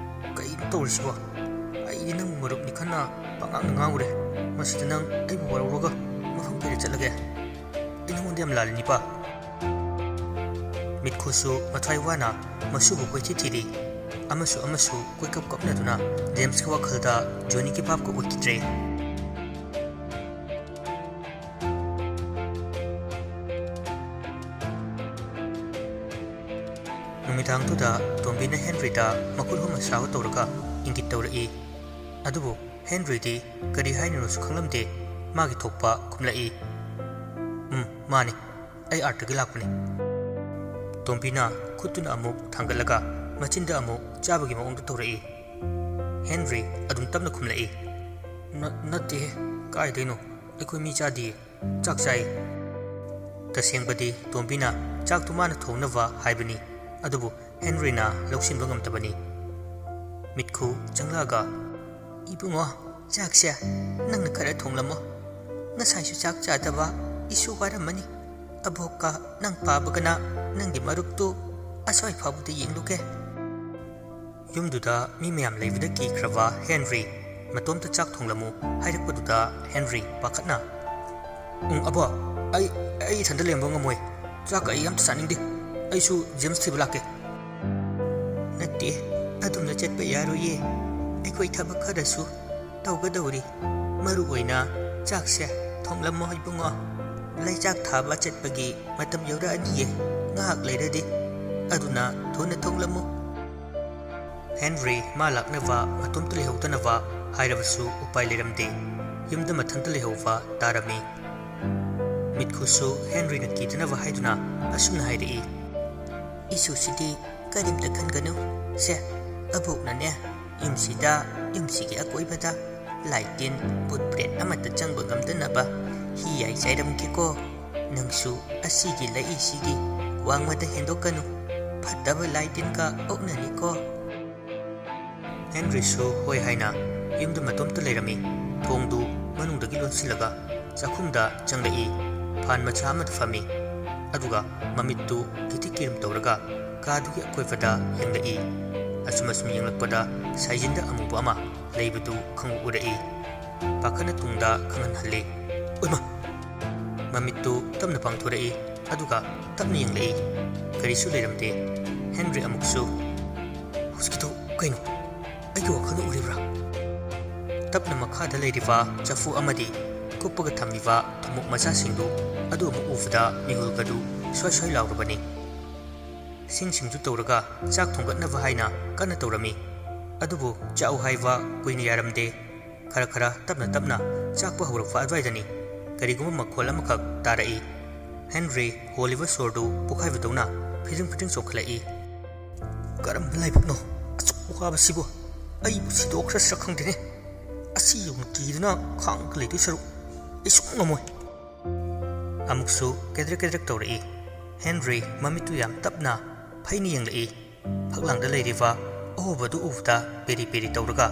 ꯀꯩꯅꯣ ꯇꯧꯔꯤꯁꯤꯕꯣ? ꯑꯩꯗꯤ ꯅꯪꯕꯨ ꯃꯔꯨꯞꯅꯤ ꯈꯟꯅ ꯄꯉꯥꯡꯗ ꯉꯥꯡꯉꯨꯔꯦ꯫ ꯃꯁꯤꯗ ꯅꯪ ꯑꯩꯕꯨ ꯋꯥꯔꯧꯔꯒ ꯃꯐꯝ ꯀꯥꯏꯗ ꯆꯠꯂꯒꯦ? ꯑꯩ ꯅꯪꯉꯣꯟꯗ ꯌꯥꯝ ꯂꯥꯜꯂꯤꯅꯤꯄꯥ?" ꯃꯤꯠꯈꯨꯁꯨ ꯃꯊ꯭ꯋꯥꯏ ꯋꯥꯅ ꯃꯁꯨꯕꯨ ꯀꯣꯏꯊꯤ ꯊꯤꯔꯤ꯫ ꯑꯃꯁꯨ ꯑꯃꯁꯨ ꯀꯣꯏꯀꯞ ꯀꯞꯅꯗꯨꯅ ꯖꯦꯝꯁꯀꯤ ꯋꯥꯈꯜꯗ ꯖꯣꯅꯤꯒꯤ ꯚꯥꯞꯀ ꯑꯣꯏꯈꯤꯗ꯭ꯔꯦ꯫ ꯅꯨꯃꯤꯗꯥꯡꯗꯨꯗ ꯇꯣꯝꯕꯤꯅ ꯍꯦꯟꯔꯤꯗ ꯃꯈꯨꯠ ꯍꯨꯝꯅ ꯁꯥꯕ ꯇꯧꯔꯒ ꯏꯪꯒꯤꯠ ꯇꯧꯔꯛꯏ꯫ ꯑꯗꯨꯕꯨ ꯍꯦꯟꯔꯤꯗꯤ ꯀꯔꯤ ꯍꯥꯏꯔꯤꯅꯣꯁꯨ ꯈꯪꯂꯝꯗꯦ꯫ ꯃꯥꯒꯤ ꯊꯣꯛꯄ ꯈꯨꯝꯂꯛꯏ꯫ "ꯎꯝ, ꯃꯥꯅꯤ꯫ ꯑꯩ ꯑꯥꯔꯠꯇꯒꯤ ꯂꯥꯛꯄꯅꯤ꯫" ꯇꯣꯝꯕꯤꯅ ꯈꯨꯠꯇꯨꯅ ꯑꯃꯨꯛ ꯊꯥꯡꯒꯠꯂꯒ ꯃꯆꯤꯟꯗ ꯑꯃꯨꯛ ꯆꯥꯕꯒꯤ ꯃꯑꯣꯡꯗ ꯇꯧꯔꯛꯏ꯫ ꯍꯦꯟꯔꯤ ꯑꯗꯨꯝ ꯇꯞꯅ ꯈꯨꯝꯂꯛꯏ꯫ "ꯅ-, ꯅꯠꯇꯦꯍꯦ, ꯀꯥꯏꯗꯩꯅꯣ? ꯑꯩꯈꯣꯏ ꯃꯤ ꯆꯥꯗꯤꯌꯦ꯫ ꯆꯥꯛ ꯆꯥꯏ꯫" ꯇꯁꯦꯡꯕꯗꯤ ꯇꯣꯝꯕꯤꯅ ꯆꯥꯛꯇꯨ ꯃꯥꯅ ꯊꯣꯡꯅꯕ ꯍꯥꯏꯕꯅꯤ, ꯑꯗꯨꯕꯨ ꯍꯦꯟꯔꯤꯅ ꯂꯧꯁꯤꯟꯕ ꯉꯝꯗꯕꯅꯤ꯫ ꯃꯤꯠꯈꯨ ꯆꯪꯂꯛꯑꯒ, "ꯏꯕꯨꯡꯉꯣ, ꯆꯥꯛꯁꯦ ꯅꯪꯅ ꯈꯔ ꯊꯣꯡꯂꯝꯃꯣ꯫ ꯉꯁꯥꯏꯁꯨ ꯆꯥꯛ ꯆꯥꯗꯕ ꯏꯁꯨ ꯋꯥꯔꯝꯃꯅꯤ꯫ ꯑꯕꯣꯛꯀ ꯅꯪ ꯄꯥꯕꯒꯅ ꯅꯪꯒꯤ ꯃꯔꯨꯞꯇꯨ ꯑꯁ꯭ꯋꯥꯏ ꯐꯥꯎꯕꯗ ꯌꯦꯡꯂꯨꯒꯦ꯫" ꯌꯨꯝꯗꯨꯗ ꯃꯤ ꯃꯌꯥꯝ ꯂꯩꯕꯗ ꯀꯤꯈ꯭ꯔꯕ ꯍꯦꯟꯔꯤ, "ꯃꯇꯣꯝꯇ ꯆꯥꯛ ꯊꯣꯡꯂꯝꯃꯨ" ꯍꯥꯏꯔꯛꯄꯗꯨꯗ ꯍꯦꯟꯔꯤ ꯄꯥꯈꯠꯅ, "ꯎꯝ, ꯑꯕꯣ, ꯑꯩ, ꯑꯩ ꯏꯊꯟꯗ ꯂꯩꯔꯝꯕ ꯉꯝꯃꯣꯏ꯫ ꯆꯥꯛꯀ ꯑꯩ ꯑꯝꯇ ꯆꯥꯅꯤꯡꯗꯦ꯫ ꯑꯩꯁꯨ ꯖꯦꯝꯁ ꯊꯤꯕ ꯂꯥꯛꯀꯦ꯫" "ꯅꯠꯇꯦ, ꯑꯗꯨꯝꯅ ꯆꯠꯄ ꯌꯥꯔꯣꯏꯌꯦ꯫ ꯑꯩꯈꯣꯏ ꯊꯕꯛ ꯈꯔꯁꯨ ꯇꯧꯒꯗꯧꯔꯤ꯫ ꯃꯔꯨ ꯑꯣꯏꯅ ꯆꯥꯛꯁꯦ ꯊꯣꯡꯂꯝꯃꯣ ꯏꯕꯨꯡꯉꯣ꯫ ꯂꯩꯆꯥꯛ ꯊꯥꯕ ꯆꯠꯄꯒꯤ ꯃꯇꯝ ꯌꯧꯔꯛꯑꯅꯤꯌꯦ ꯉꯥꯏꯍꯥꯛ ꯂꯩꯔꯗꯤ꯫ ꯑꯗꯨꯅ ꯊꯨꯅ ꯊꯣꯡꯂꯝꯃꯨ꯫" ꯍꯦꯟꯔꯤ ꯃꯥ ꯂꯥꯛꯅꯕ ꯃꯇꯣꯝꯇ ꯂꯩꯍꯧꯗꯅꯕ ꯍꯥꯏꯔꯕꯁꯨ ꯎꯄꯥꯏ ꯂꯩꯔꯝꯗꯦ꯫ ꯌꯨꯝꯗ ꯃꯊꯟꯇ ꯂꯩꯍꯧꯕ ꯇꯥꯔꯝꯃꯤ꯫ ꯃꯤꯠꯈꯨꯁꯨ ꯍꯦꯟꯔꯤꯅ ꯀꯤꯗꯅꯕ ꯍꯥꯏꯗꯨꯅ ꯑꯁꯨꯝꯅ ꯍꯥꯏꯔꯛꯏ, "ꯏꯁꯨꯁꯤꯗꯤ ꯀꯔꯤꯝꯇ ꯈꯟꯒꯅꯨ꯫ ꯁꯦ, ꯑꯕꯣꯛꯅꯅꯦ, ꯌꯨꯝꯁꯤꯗ, ꯌꯨꯝꯁꯤꯒꯤ ꯑꯀꯣꯏꯕꯗ ꯂꯥꯏ ꯇꯤꯟ, ꯄꯨꯠ ꯄ꯭ꯔꯦꯠ ꯑꯃꯠꯇ ꯆꯪꯕ ꯉꯝꯗꯅꯕ ꯍꯤ ꯌꯥꯏ ꯆꯥꯏꯔꯝꯒꯦꯀꯣ꯫ ꯅꯪꯁꯨ ꯑꯁꯤꯒꯤ ꯂꯩꯏꯁꯤꯒꯤ ꯋꯥꯡꯃꯗ ꯍꯦꯟꯗꯣꯛꯀꯅꯨ꯫ ꯐꯠꯇꯕ ꯂꯥꯏ ꯇꯤꯟꯒ ꯑꯣꯛꯅꯅꯤꯀꯣ꯫" ꯍꯦꯟꯔꯤꯁꯨ ꯍꯣꯏ ꯍꯥꯏꯅ ꯌꯨꯝꯗ ꯃꯇꯣꯝꯇ ꯂꯩꯔꯝꯃꯤ꯫ ꯊꯣꯡꯗꯨ ꯃꯅꯨꯡꯗꯒꯤ ꯂꯣꯟꯁꯤꯜꯂꯒ ꯆꯥꯛꯈꯨꯝꯗ ꯆꯪꯂꯛꯏ꯫ ꯐꯥꯟ ꯃꯆꯥ ꯑꯃꯗ ꯐꯝꯃꯤ꯫ ꯑꯗꯨꯒ ꯃꯃꯤꯠꯇꯨ ꯈꯤꯇꯤ ꯀꯤꯔꯝ ꯇꯧꯔꯒ ꯀꯥꯗꯨꯒꯤ ꯑꯀꯣꯏꯕꯗ ꯌꯦꯡꯂꯛꯏ꯫ ꯑꯁꯨꯝ ꯑꯁꯨꯝ ꯌꯦꯡꯂꯛꯄꯗ ꯁꯥꯏꯖꯤꯟꯗ ꯑꯃꯨꯕ ꯑꯃ ꯂꯩꯕꯗꯨ ꯈꯪꯎ ꯎꯔꯛꯏ꯫ ꯄꯥꯈꯠꯅ ꯇꯨꯡꯗ ꯈꯪꯍꯟꯍꯜꯂꯤ꯫ "ꯑꯣꯏꯃ!" ꯃꯃꯤꯠꯇꯨ ꯇꯞꯅ ꯄꯥꯡꯊꯣꯔꯛꯏ꯫ ꯑꯗꯨꯒ ꯇꯞꯅ ꯌꯦꯡꯂꯛꯏ꯫ ꯀꯔꯤꯁꯨ ꯂꯩꯔꯝꯗꯦ꯫ ꯍꯦꯟꯔꯤ ꯑꯃꯨꯛꯁꯨ, "ꯍꯧꯖꯤꯛꯀꯤꯗꯣ ꯀꯩꯅꯣ? ꯑꯩꯒꯤ ꯋꯥꯈꯜꯗ ꯎꯔꯤꯕ꯭ꯔꯥ?" ꯇꯞꯅ ꯃꯈꯥꯗ ꯂꯩꯔꯤꯕ ꯆꯐꯨ ꯑꯃꯗꯤ ꯀꯨꯞꯄꯒ ꯊꯝꯂꯤꯕ ꯊꯨꯝꯃꯣꯛ ꯃꯆꯥꯁꯤꯡꯗꯨ ꯑꯗꯨ ꯑꯃꯨꯛ ꯎꯕꯗ ꯃꯤꯍꯨꯜꯒꯗꯨ ꯁ꯭ꯋꯥꯏ ꯁ꯭ꯋꯥꯏ ꯂꯥꯎꯔꯕꯅꯤ꯫ ꯁꯤꯡ ꯁꯤꯡꯖꯨ ꯇꯧꯔꯒ ꯆꯥꯛ ꯊꯣꯡꯒꯠꯅꯕ ꯍꯥꯏꯅ ꯀꯟꯅ ꯇꯧꯔꯝꯃꯤ꯫ ꯑꯗꯨꯕꯨ ꯆꯥꯛꯎ ꯍꯥꯏꯕ ꯀꯨꯏꯅ ꯌꯥꯔꯝꯗꯦ꯫ ꯈꯔ ꯈꯔ ꯇꯞꯅ ꯇꯞꯅ ꯆꯥꯛꯄ ꯍꯧꯔꯛꯄ ꯑꯗꯨꯋꯥꯏꯗꯅꯤ ꯀꯔꯤꯒꯨꯝꯕ ꯃꯈꯣꯜ ꯑꯃꯈꯛ ꯇꯥꯔꯛꯏ꯫ ꯍꯦꯟꯔꯤ ꯍꯣꯜꯂꯤꯕ ꯁꯣꯔꯗꯨ ꯄꯣꯈꯥꯏꯕꯗꯧꯅ ꯐꯤꯗ꯭ꯔꯤꯡ ꯐꯤꯗ꯭ꯔꯤꯡ ꯆꯣꯡꯈꯠꯂꯛꯏ꯫ "ꯀꯔꯝꯕ ꯂꯥꯏꯕꯛꯅꯣ ꯑꯁꯨꯛ ꯋꯥꯕꯁꯤꯕꯨ? ꯑꯩꯕꯨ ꯁꯤꯗꯣꯛꯈ꯭ꯔꯁꯤꯔ ꯈꯪꯗꯦꯅꯦ꯫ ꯑꯁꯤ ꯌꯧꯅ ꯀꯤꯗꯨꯅ ꯈꯥꯡꯒ ꯂꯩꯗꯣꯏ ꯁꯔꯨꯛ ꯑꯩ ꯁꯨꯛ ꯉꯝꯃꯣꯏ꯫" ꯑꯃꯨꯛꯁꯨ ꯀꯦꯗ꯭ꯔꯦꯛ ꯀꯦꯗ꯭ꯔꯦꯛ ꯇꯧꯔꯛꯏ꯫ ꯍꯦꯟꯔꯤ ꯃꯃꯤꯠꯇꯨ ꯌꯥꯝ ꯇꯞꯅ ꯐꯩꯅ ꯌꯦꯡꯂꯛꯏ꯫ ꯐꯛꯂꯥꯡꯗ ꯂꯩꯔꯤꯕ ꯑꯍꯣꯕꯗꯨ ꯎꯕꯗ ꯄꯦꯔꯤ ꯄꯦꯔꯤ ꯇꯧꯔꯒ,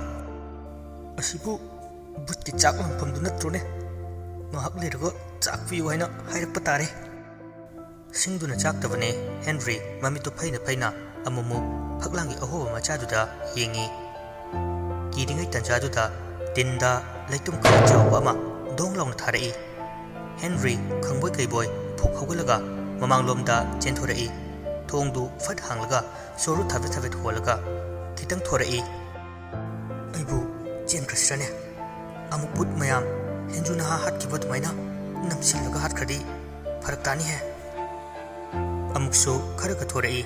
"ꯑꯁꯤꯕꯨ ꯚꯨꯠꯀꯤ ꯆꯥꯛ ꯂꯪꯐꯝꯗꯨ ꯅꯠꯇ꯭ꯔꯣꯅꯦ? ꯉꯥꯏꯍꯥꯛ ꯂꯩꯔꯒ ꯆꯥꯛ ꯄꯤꯌꯨ ꯍꯥꯏꯅ ꯍꯥꯏꯔꯛꯄ ꯇꯥꯔꯦ꯫" ꯁꯤꯡꯗꯨꯅ ꯆꯥꯛꯇꯕꯅꯦ꯫ ꯍꯦꯟꯔꯤ ꯃꯃꯤꯠꯇꯨ ꯐꯩꯅ ꯐꯩꯅ ꯑꯃꯨꯛꯃꯨꯛ ꯐꯛꯂꯥꯡꯒꯤ ꯑꯍꯣꯕ ꯃꯆꯥꯗꯨꯗ ꯌꯦꯡꯉꯤ꯫ ꯀꯤꯔꯤꯉꯩ ꯇꯟꯖꯥꯗꯨꯗ ꯇꯤꯟꯗ ꯂꯩꯇꯨꯝ ꯈꯔ ꯆꯥꯎꯕ ꯑꯃ ꯗꯣꯡ ꯂꯥꯎꯅ ꯊꯥꯔꯛꯏ꯫ ꯍꯦꯟꯔꯤ ꯈꯪꯕꯣꯏ ꯀꯩꯕꯣꯏ ꯐꯨꯛ ꯍꯧꯒꯠꯂꯒ ꯃꯃꯥꯡꯂꯣꯝꯗ ꯆꯦꯟꯊꯣꯔꯛꯏ꯫ ꯊꯣꯡꯗꯨ ꯐꯠ ꯍꯥꯡꯂꯒ ꯁꯣꯔꯨ ꯊꯥꯕꯦꯠ ꯊꯥꯕꯦꯠ ꯍꯣꯜꯂꯒ ꯈꯤꯇꯪ ꯊꯣꯔꯛꯏ꯫ "ꯑꯩꯕꯨ ꯆꯦꯟꯈ꯭ꯔꯁꯤꯔꯅꯦ? ꯑꯃꯨꯛ ꯚꯨꯠ ꯃꯌꯥꯝ ꯍꯦꯟꯖꯨ ꯅꯍꯥ ꯍꯥꯠꯈꯤꯕ ꯑꯗꯨꯃꯥꯏꯅ ꯅꯝꯁꯤꯜꯂꯒ ꯍꯥꯠꯈ꯭ꯔꯗꯤ ꯐꯔꯛ ꯇꯥꯅꯤꯍꯦ꯫" ꯑꯃꯨꯛꯁꯨ ꯈꯔꯒ ꯊꯣꯔꯛꯏ꯫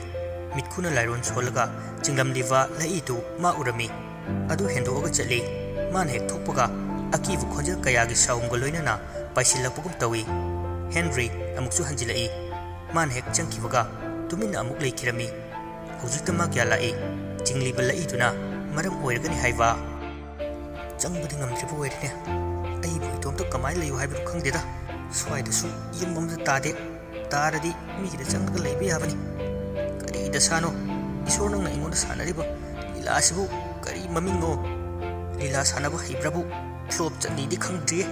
ꯃꯤꯠꯈꯨꯅ ꯂꯥꯏꯔꯣꯟ ꯁꯣꯜꯂꯒ ꯆꯤꯡꯂꯝꯂꯤꯕ ꯂꯛꯏꯗꯨ ꯃꯥ ꯎꯔꯝꯃꯤ꯫ ꯑꯗꯨ ꯍꯦꯟꯗꯣꯛꯑꯒ ꯆꯠꯂꯤ꯫ ꯃꯥꯅ ꯍꯦꯛ ꯊꯣꯛꯄꯒ ꯑꯀꯤꯕ ꯈꯣꯟꯖꯦꯜ ꯀꯌꯥꯒꯤ ꯁꯥꯎꯝꯒ ꯂꯣꯏꯅꯅ ꯄꯥꯏꯁꯤꯜꯂꯛꯄꯒꯨꯝ ꯇꯧꯏ꯫ ꯍꯦꯟꯔꯤ ꯑꯃꯨꯛꯁꯨ ꯍꯟꯖꯤꯜꯂꯛꯏ꯫ ꯃꯥꯅ ꯍꯦꯛ ꯆꯪꯈꯤꯕꯒ ꯇꯨꯃꯤꯟꯅ ꯑꯃꯨꯛ ꯂꯩꯈꯤꯔꯝꯃꯤ꯫ ꯍꯧꯖꯤꯛꯇ ꯃꯥ ꯒ꯭ꯌꯥꯟ ꯂꯥꯛꯏ꯫ ꯆꯤꯡꯂꯤꯕ ꯂꯛꯏꯗꯨꯅ ꯃꯔꯝ ꯑꯣꯏꯔꯒꯅꯤ ꯍꯥꯏꯕ꯫ ꯆꯪꯕꯗꯤ ꯉꯝꯗ꯭ꯔꯤꯕ ꯑꯣꯏꯔꯦꯅꯦ꯫ ꯑꯩꯕꯨ ꯏꯇꯣꯝꯇ ꯀꯃꯥꯏꯅ ꯂꯩꯌꯨ ꯍꯥꯏꯕꯅꯣ ꯈꯪꯗꯦꯗ꯫ ꯁ꯭ꯋꯥꯏꯗꯁꯨ ꯌꯨꯝ ꯑꯃꯇ ꯇꯥꯗꯦ꯫ ꯇꯥꯔꯗꯤ ꯃꯤꯒꯤꯗ ꯆꯪꯉꯒ ꯂꯩꯕ ꯌꯥꯕꯅꯤ꯫ ꯀꯔꯤ ꯗꯁꯥꯅꯣ? ꯏꯁꯣꯔ, ꯅꯪꯅ ꯑꯩꯉꯣꯟꯗ ꯁꯥꯟꯅꯔꯤꯕ ꯂꯤꯂꯥꯁꯤꯕꯨ ꯀꯔꯤ ꯃꯃꯤꯡꯅꯣ? ꯂꯤꯂꯥ ꯁꯥꯟꯅꯕ ꯍꯩꯕ꯭ꯔꯕꯨ? ꯐ꯭ꯂꯣꯞ ꯆꯠꯂꯤꯗꯤ ꯈꯪꯗ꯭ꯔꯤꯌꯦ꯫